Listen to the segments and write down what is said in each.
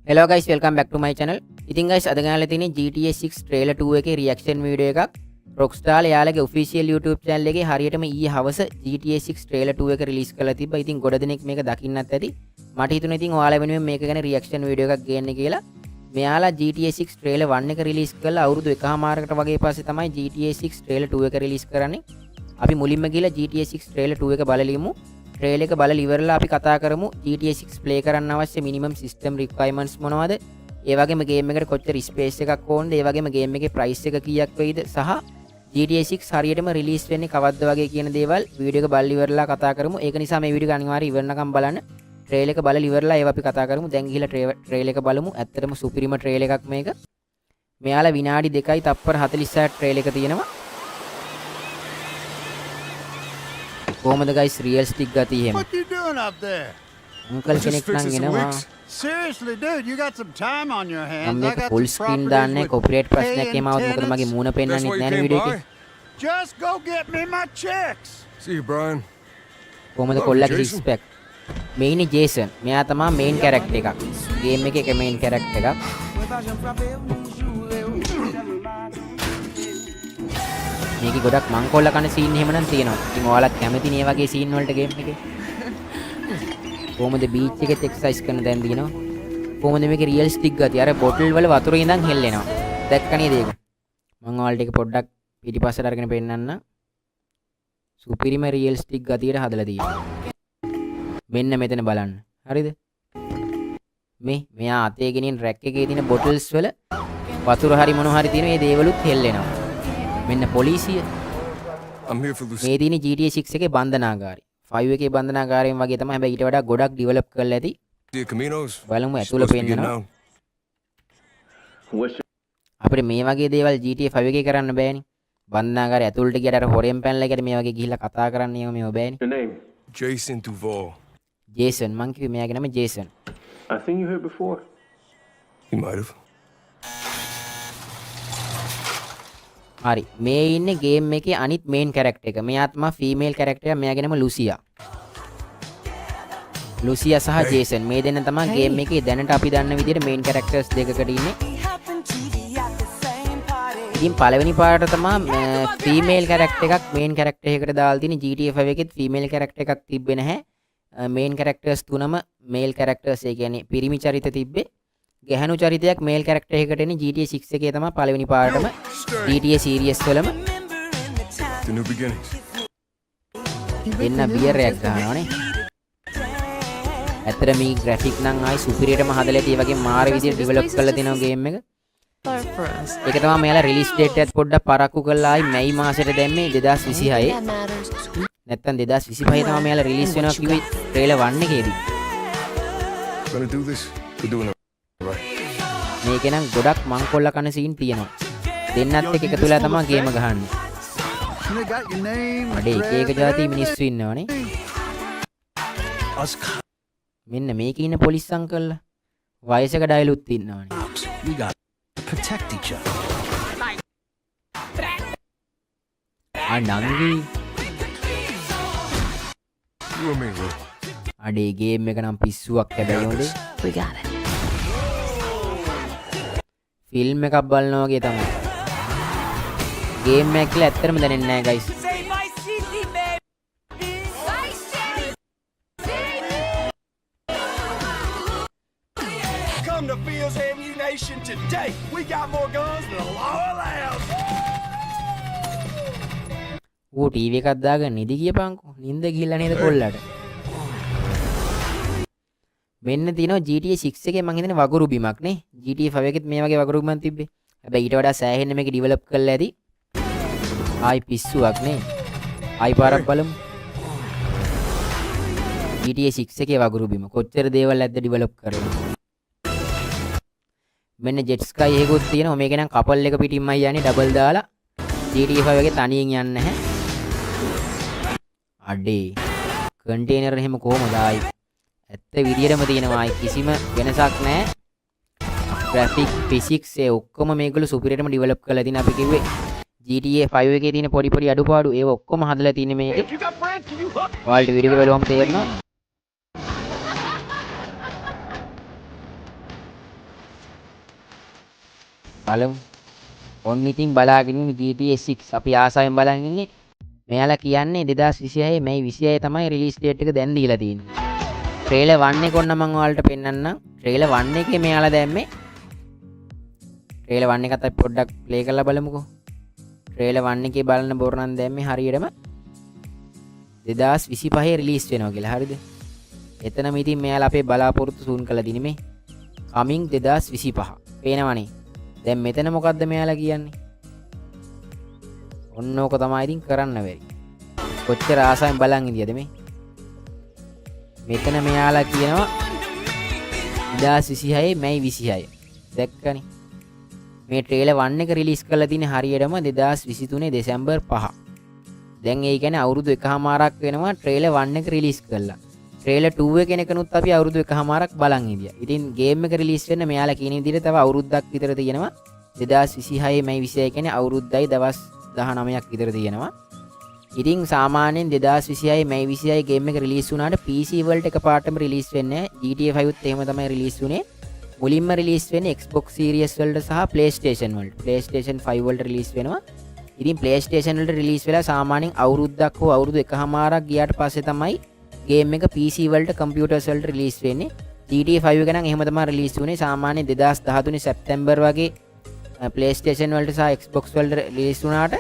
Hello guys, welcome back to my channel. ඉතින් guys, අද ගෙනල්ලා තියෙන්නේ GTA 6 trailer 2 එකේ reaction video එකක්. Rockstar එයාලගේ official YouTube channel එකේ හරියටම ඊයේ හවස GTA 6 trailer 2 එක release කරලා තිබ්බා. ඉතින් ගොඩ දෙනෙක් මේක දකින්නත් ඇති. මට හිතුණා ඉතින් ඔයාලා වෙනුවෙන් මේක ගැන reaction video එකක් ගේන්න කියලා. මෙයාලා GTA 6 trailer 1 එක release කරලා අවුරුදු එකහමාරකට වගේ පස්සේ තමයි GTA 6 trailer 2 එක release කරන්නේ. අපි මුලින්ම ගිහලා GTA 6 trailer 2 එක බලලිමු. ට්‍රේලර් එක බලලා ඉවරලා අපි කතා කරමු GTA 6 play කරන්න අවශ්‍ය මිනිමම් සිස්ටම් රික්වයර්මන්ට්ස් මොනවද? ඒ වගේම ගේම් එකට කොච්චර ස්පේස් එකක් ඕනද? ඒ වගේම ගේම් එකේ ප්‍රයිස් එක කීයක් වෙයිද? සහ GTA 6 හරියටම රිලීස් වෙන්නේ කවද්ද වගේ කියන දේවල් වීඩියෝ එක බලලා ඉවරලා කතා කරමු. ඒක නිසා මේ වීඩියෝ එක අනිවාර්යයෙන් ඉවරනකම් බලන්න. ට්‍රේලර් එක බලලා ඉවරලා ඒවා අපි කතා කරමු. දැන් ගිහලා ට්‍රේලර් එක බලමු. ඇත්තටම සුපිරිම ට්‍රේලර් එකක් මේක. මෙයාලා විනාඩි 2යි තප්පර 46 ට්‍රේලර් එක තියෙනවා. කොහොමද ගයිස් රියල්ස්ටික් ගතිය එහෙම? What you doing up there? Uncle Just කෙනෙක් නම් fixing some එනවා. leaks. Seriously, dude, you got some time on your මම hands. I මේක got full some screen properties දාන්නේ with copyright ප්‍රශ්නයක් paying එහෙම આવොත් මොකද මගේ tenants. මූණ That's පෙන්වන්නෙත් why you නෑනේ came video by? එකේ. Just go get me my checks. See you, Brian. කොහොමද Love you, කොල්ලගේ Jason. Six pack? මේ ඉන්නේ ජේසන්. මෙයා තමා මේන් කැරක්ටර් එකක්. ගේම් එකේ එක මේන් කැරක්ටර් එකක්. මේකේ ගොඩක් මංකොල්ල කන සීන් එහෙම නම් තියෙනවා. ඉතින් ඔයාලත් කැමතිනේ මේ වගේ සීන් වලට ගේම් එකේ. කොහොමද බීච් එකෙත් එක්සර්සයිස් කරන තැන් තියෙනවා. කොහොමද මේකේ රියල්ස්ටික් ගතිය? අර බොටල් වල වතුර ඉඳන් හෙල්ලෙනවා. දැක්ක නේද ඒක? මං ඔයාලට ඒක පොඩ්ඩක් පිටිපස්සට අරගෙන පෙන්නන්නම්. සුපිරිම රියල්ස්ටික් ගතියට හදලා තියෙනවා. මෙන්න මෙතන බලන්න. හරිද? මේ මෙයා අතේ ගෙනින් රැක් එකේ තියෙන බොටල්ස් වල වතුර හරි මොන හරි තියෙන මේ දේවලුත් හෙල්ලෙනවා. මෙන්න පොලිසිය. I'm here for Lucia මේ තියෙන GTA 6 එකේ බන්ධනාගාරය. 5 එකේ බන්ධනාගාරයෙන් වගේ තමයි. හැබැයි ඊට වඩා ගොඩක් ඩෙවලොප් කරලා ඇති. Caminos. බලමු She's ඇතුළ supposed to be getting පෙන්නනවා. down. අපිට මේ වගේ දේවල් GTA 5 එකේ කරන්න බෑනේ. බන්ධනාගාරය ඇතුළට ගියට අර හොරෙන් පැනලා ගියට මේ වගේ ගිහිල්ලා කතා කරන්න ඒව මේව බෑනේ. Your name? Jason Duval. Jason මං කිව්වේ මෙයාගේ නම Jason. I seen you here before. He might have. හරි, මේ ඉන්නේ ගේම් එකේ අනිත් මේන් කැරක්ටර් එක. මෙයා තමයි ෆීමේල් කැරක්ටර් එක. මෙයාගේ නම ලුසියා. ලුසියා සහ ජේසන් මේ දෙන්න තමයි ගේම් එකේ දැනට අපි දන්න විදිහට මේන් කැරක්ටර්ස් දෙකකට ඉන්නේ. ඉතින් පළවෙනි පාරට තමයි ෆීමේල් කැරක්ටර් එකක් මේන් කැරක්ටර් එකකට දාලා තියෙන්නේ. GTA 5 එකෙත් ෆීමේල් කැරක්ටර් එකක් තිබ්බේ නැහැ. මේන් කැරක්ටර්ස් තුනම මේල් කැරක්ටර්ස්, ඒ කියන්නේ පිරිමි චරිත තිබ්බේ. ගැහැණු චරිතයක් මේල් කැරක්ටර් එකකට එන්නේ GTA 6 එකේ තමයි පළවෙනි පාරටම GTA series වලම. The new beginnings. දෙන්න බියර් එකක් ගහනවනේ. ඇත්තට මේ ග්‍රැෆික් නම් ආයි සුපිරියටම හදලා ඇති. ඒ වගේම මාර විදියට ඩෙවලොප් කරලා තියෙනවා ගේම් එක. ඒක තමයි මෙයාලා රිලීස් ඩේට් එකත් පොඩ්ඩක් පරක්කු කරලා ආයි මැයි මාසෙට දැම්මේ 2026. නැත්තම් 2025 තමයි මෙයාලා රිලීස් වෙනවා කිව්වේ ට්‍රේලර් 1 එකේදී. Gonna do this? We're doing it right. මේකේ නම් ගොඩක් මංකොල්ල කන සීන් තියෙනවා. දෙන්නත් එක්ක එකතු වෙලා තමයි ගේම ගහන්නේ. And they got your name, අඩේ එක එක address, ජාති මිනිස්සු ඉන්නවනේ. Us මෙන්න මේකේ ඉන්න පොලිස් අංකල්ලා. වයසක ඩයලුත් ඉන්නවනේ. cops, we got to protect each other. ආ නංගි. You and me, Lou. අඩේ ගේම් එක නම් පිස්සුවක් හැබැයි හොඳේ. We got it. Film එකක් බලනවා වගේ තමයි. ගේම් එකක් කියලා ඇත්තටම දැනෙන්නේ නැහැ guys. Come to Fields Ammunition today. We got more guns than the law allows. ඌ ටීවී එකක් දාගෙන නිදි කියපන්කෝ. නින්ද ගිහිල්ලා නේද කොල්ලට. මෙන්න තියෙනවා GTA 6 එකේ මං හිතන්නේ වගුරු බිමක් නේ. GTA 5 එකෙත් මේ වගේ වගුරු බිමක් තිබ්බේ. හැබැයි ඊට වඩා සෑහෙන්න මේක ඩෙවලොප් කරලා ඇති. ආයි පිස්සුවක් නේ. ආයි පාරක් බලමු. GTA 6 එකේ වගුරු බිම කොච්චර දේවල් ඇද්ද ඩෙවලොප් කරලා. මෙන්න ජෙට් ස්කයි එකකුත් තියෙනවා. මේකේ නම් කපල් එක පිටින්මයි යන්නේ ඩබල් දාලා. GTA 5 එකේ තනියෙන් යන්නේ නැහැ. අඩේ කන්ටේනර් එහෙම කොහොමද ආයි? ඇත්ත විදියටම තියෙනවා ආයි කිසිම වෙනසක් නැහැ. ග්‍රැෆික් ෆිසික්ස් ඒ ඔක්කොම මේගොල්ලෝ සුපිරියටම ඩෙවලොප් කරලා තියෙන. අපි කිව්වේ GTA 5 එකේ තියෙන පොඩි පොඩි අඩුපාඩු ඒව ඔක්කොම හදලා තියෙන්නේ මේකේ. If you got friends, can you hook? ඔයාලට වීඩියෝ එක බැලුවම තේරෙනවා. බලමු. ඔන්න ඉතින් බලාගෙන ඉන්න GTA 6 අපි ආසාවෙන් බලන් ඉන්නේ. මෙයාලා කියන්නේ 2026 මැයි 26 තමයි රිලීස් ඩේට් එක දැන් දීලා තියෙන්නේ. ට්‍රේලර් 1 එක ඔන්න මං ඔයාලට පෙන්නන්නම්. ට්‍රේලර් 1 එකේ මෙයාලා දැම්මේ, ට්‍රේලර් 1 එකත් අපි පොඩ්ඩක් ප්ලේ කරලා බලමුකෝ. ට්‍රේලර් 1 එකේ බලන්න බොර නම් දැම්මේ හරියටම 2025 රිලීස් වෙනවා කියලා. හරිද? එතනම ඉතින් මෙයාලා අපේ බලාපොරොත්තු සුන් කළා දිනේ මේ. කමින් 2025. පේනවනේ. දැන් මෙතන මොකද්ද මෙයාලා කියන්නේ? ඔන්න ඕක තමයි ඉතින් කරන්න බැරි. කොච්චර ආසාවෙන් බලන් හිටියද මේ? මෙතන මෙයාලා කියනවා 2026 මැයි 26. දැක්කනේ. මේ ට්‍රේලර් 1 එක රිලීස් කරලා තියෙන්නේ හරියටම 2023 දෙසැම්බර් 5. දැන් ඒ කියන්නේ අවුරුදු එකහමාරක් වෙනවා ට්‍රේලර් 1 එක රිලීස් කරලා. ට්‍රේලර් 2 එක එනකනුත් අපි අවුරුදු එකහමාරක් බලන් හිටියා. ඉතින් ගේම් එක රිලීස් වෙන්න මෙයාලා කියන විදිහට තව අවුරුද්දක් විතර තියෙනවා. 2026 මැයි 26 කියන්නේ අවුරුද්දයි දවස් 19ක් විතර තියෙනවා. ඉතින් සාමාන්‍යයෙන් 2026 මැයි 26 ගේම් එක රිලීස් වුණාට PC වලට එකපාරටම රිලීස් වෙන්නේ නැහැ. GTA 5 උත් එහෙම තමයි රිලීස් වුණේ. මුලින්ම රිලීස් වෙන්නේ Xbox Series වලට සහ PlayStation වලට. PlayStation 5 වලට රිලීස් වෙනවා. ඉතින් PlayStation වලට රිලීස් වෙලා සාමාන්‍යයෙන් අවුරුද්දක් හෝ අවුරුදු එකහමාරක් ගියාට පස්සේ තමයි ගේම් එක PC වලට, කම්පියුටර්ස් වලට රිලීස් වෙන්නේ. GTA 5 එක නම් එහෙම තමයි රිලීස් වුණේ. සාමාන්‍යයෙන් 2013 සැප්තැම්බර් වගේ PlayStation වලට සහ Xbox වලට රිලීස් වුණාට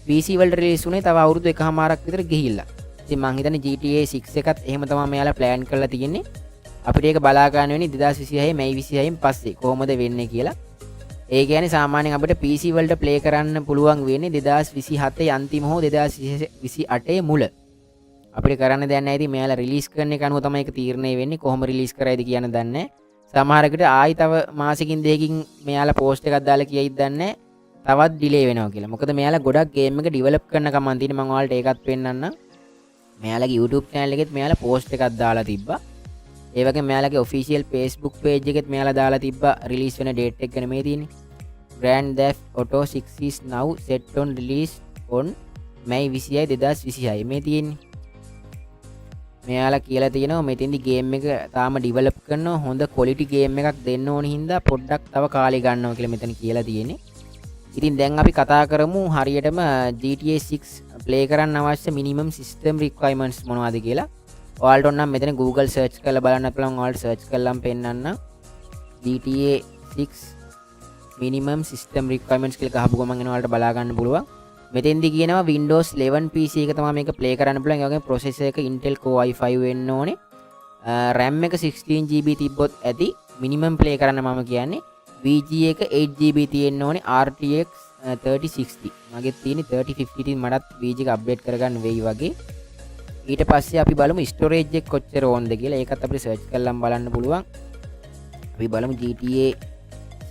PC වලට රිලීස් වුණේ තව අවුරුදු එකහමාරක් විතර ගිහිල්ලා. ඉතින් මං හිතන්නේ GTA 6 එකත් එහෙම තමයි මෙයාලා ප්ලෑන් කරලා තියෙන්නේ. අපිට ඒක බලා ගන්න වෙන්නේ 2026 මැයි 26න් පස්සේ කොහොමද වෙන්නේ කියලා. ඒ කියන්නේ සාමාන්‍යයෙන් අපිට PC වලට ප්ලේ කරන්න පුළුවන් වෙන්නේ 2027 අන්තිම හෝ 2028 මුල. අපිට කරන්න දෙයක් නැහැ. ඉතින් මෙයාලා රිලීස් කරන එක අනුව තමයි ඒක තීරණය වෙන්නේ. කොහොම රිලීස් කරයිද කියන්න දන්නේ නැහැ. සමහරකට ආයි තව මාසෙකින් දෙකකින් මෙයාලා පෝස්ට් එකක් දාලා කියයිද දන්නේ නැහැ, තවත් ඩිලේ වෙනවා කියලා. මොකද මෙයාලා ගොඩක් ගේම් එක ඩිවෙලොප් කරන ගමන් තියෙන. මම ඔයාලට ඒකත් පෙන්නන්නම්. මෙයාලගේ YouTube channel එකෙත් මෙයාලා පෝස්ට් එකක් දාලා තිබ්බා. ඒ වගේම මෙයාලගේ ඔෆිෂියල් Facebook page එකෙත් මෙයාලා දාලා තිබ්බා රිලීස් වෙන ඩේට් එක ගැන. මේ තියෙන්නේ. Grand Theft Auto 6 is now set on release on මැයි 26 2026. මේ තියෙන්නේ. මෙයාලා කියලා තියෙනවා මෙතෙන්දි ගේම් එක තාම ඩිවෙලොප් කරනවා, හොඳ ක්වොලිටි ගේම් එකක් දෙන්න ඕන හින්දා පොඩ්ඩක් තව කාලය ගන්නවා කියලා මෙතන කියලා තියෙන්නේ. ඉතින් දැන් අපි කතා කරමු හරියටම GTA 6 play කරන්න අවශ්‍ය මිනිමම් සිස්ටම් රික්වයර්මන්ට්ස් මොනවද කියලා. ඔයාලට ඕන නම් මෙතන Google search කරලා බලන්න පුළුවන්. ඔයාලට සර්ච් කරලාම පෙන්නන්න. GTA 6 minimum system රික්වයර්මන්ට්ස් කියලා ගහපු ගමන් එනවා, ඔයාලට බලා ගන්න පුළුවන්. මෙතෙන්දි කියනවා Windows 11 PC එක තමයි මේක ප්ලේ කරන්න පුළුවන්. ඒ වගේම ප්‍රොසෙසර් එක Intel Core i5 වෙන්න ඕනේ. RAM එක 16 GB තිබ්බොත් ඇති මිනිමම් ප්ලේ කරන්න මම කියන්නේ. VGA එක 8 GB තියෙන්න ඕනේ, RTX 3060. මගෙත් තියෙන්නේ 3050. ඉතින් මටත් VGA එක අප්ඩේට් කරගන්න වෙයි වගේ. ඊට පස්සේ අපි බලමු ස්ටෝරේජ් එක කොච්චර ඕනද කියලා. ඒකත් අපිට සර්ච් කරලම බලන්න පුළුවන්. අපි බලමු GTA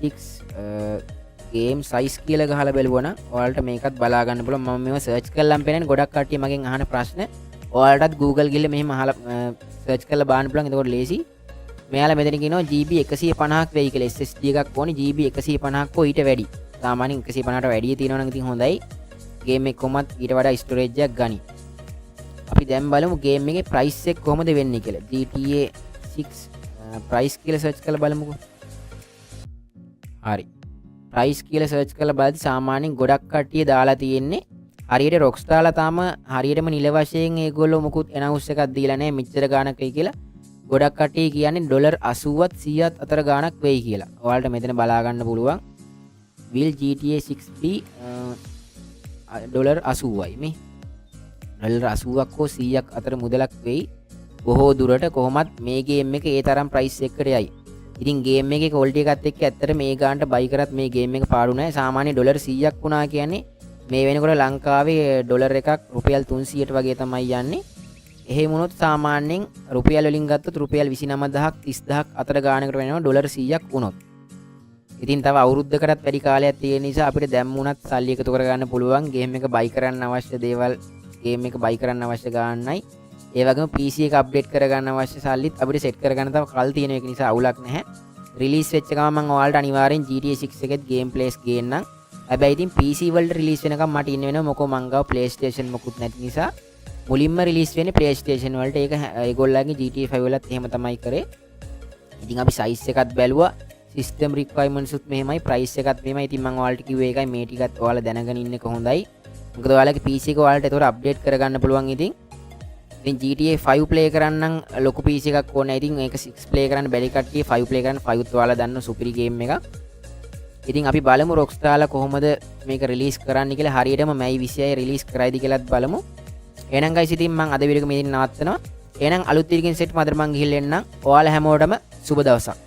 6 game size කියලා ගහලා බැලුවා නම් ඔයාලට මේකත් බලා ගන්න පුළුවන්. මම මේවා සර්ච් කරලම පෙන්නන්නේ. ගොඩක් කට්ටිය මගෙන් අහන ප්‍රශ්න. ඔයාලටත් Google ගිහලා මෙහෙම අහලා සර්ච් කරලා බලන්න පුළුවන්. එතකොට ලේසි. මෙයාලා මෙතන කියනවා GB 150ක් වෙයි කියලා. SSD එකක් ඕනේ GB 150ක් හෝ ඊට වැඩි. සාමාන්‍යයෙන් 150ට වැඩිය තියෙනවා නම් ඉතින් හොඳයි. ගේම් එක කොහොමත් ඊට වඩා ස්ටෝරේජ් එකක් ගනි. අපි දැන් බලමු ගේම් එකේ ප්‍රයිස් එක කොහොමද වෙන්නේ කියලා. GTA 6 price කියලා සර්ච් කරලා බලමුකෝ. හරි. ප්‍රයිස් කියලා සර්ච් කරලා බලද්දි සාමාන්‍යයෙන් ගොඩක් කට්ටිය දාලා තියෙන්නේ හරියට රොක්ස්ටාර්ලා තාම හරියටම නිල වශයෙන් ඒගොල්ලෝ මොකුත් ඇනවුන්ස් එකක් දීලා නැහැ මෙච්චර ගාණක් වෙයි කියලා. ගොඩක් කට්ටිය කියන්නේ ඩොලර් 80ත් 100ත් අතර ගාණක් වෙයි කියලා. ඔයාලට මෙතන බලා ගන්න පුළුවන්. Will GTA 6 be dollar 80යි මේ. ඩොලර් 80ක් හෝ 100ක් අතර මුදලක් වෙයි බොහෝ දුරට. කොහොමත් මේ ගේම් එක ඒ තරම් ප්‍රයිස් එකකට යයි. ඉතින් ගේම් එකේ ක්වොලිටි එකත් එක්ක ඇත්තට මේ ගානට බයි කරත් මේ ගේම් එක පාඩු නෑ. සාමාන්‍ය ඩොලර් 100ක් වුණා කියන්නේ මේ වෙනකොට ලංකාවේ ඩොලර් එකක් රුපියල් 300ට වගේ තමයි යන්නේ. එහෙම වුණොත් සාමාන්‍යයෙන් රුපියල් වලින් ගත්තොත් රුපියල් 29,000ක් 30,000ක් අතර ගානකට වෙනවා ඩොලර් 100ක් වුණොත්. ඉතින් තව අවුරුද්දකටත් වැඩි කාලයක් තියෙන නිසා අපිට දැන් වුණත් සල්ලි එකතු කරගන්න පුළුවන් ගේම් එක බයි කරන්න අවශ්‍ය දේවල්, ගේම් එක බයි කරන්න අවශ්‍ය ගාන්නයි. ඒ වගේම PC එක අප්ඩේට් කරගන්න අවශ්‍ය සල්ලිත් අපිට සෙට් කරගන්න තව කල් තියෙන එක නිසා අවුලක් නැහැ. රිලීස් වෙච්ච ගමන් මම ඔයාලට අනිවාර්යෙන් GTA 6 එකෙත් ගේම් ප්ලේස් ගේන්නම්. හැබැයි ඉතින් PC වලට රිලීස් වෙනකම් මට ඉන්න වෙනවා. මොකෝ මං ගාව PlayStation මොකුත් නැති නිසා. මුලින්ම රිලීස් වෙන්නේ PlayStation වලට. ඒක ඒගොල්ලන්ගේ GTA 5 වලත් එහෙම තමයි කරේ. ඉතින් අපි සයිස් එකත් බැලුවා. සිස්ටම් රික්වයර්මන්ට්ස් උත් මෙහෙමයි, ප්‍රයිස් එකත් මෙහෙමයි. ඉතින් මං ඔයාලට කිව්වේ ඒකයි, මේ ටිකත් ඔයාලා දැනගෙන ඉන්න එක හොඳයි. මොකද ඔයාලගේ PC එක ඔයාලට ඒතකොට අප්ඩේට් කරගන්න පුළුවන්. ඉතින් ඉතින් GTA 5 play කරන්න නම් ලොකු PC එකක් ඕනේ. ඉතින් ඒක 6 ප්ලේ කරන්න බැරි කට්ටිය 5 ප්ලේ කරන්න. 5 උත් ඔයාලා දන්න සුපිරි ගේම් එකක්. ඉතින් අපි බලමු රොක්ස්ටාර්ලා කොහොමද මේක රිලීස් කරන්න කියලා. හරියටම මැයි 26 රිලීස් කරයිද කියලාත් බලමු. එහෙනම් ගයිස්, ඉතින් මං අද වීඩියෝ එක මෙතනින් නවත්තනවා. එහෙනම් අලුත් වීඩියෝ එකකින් සෙට් මදර මං ගිහිල්ලා එන්නම්. ඔයාලා හැමෝටම සුබ දවසක්.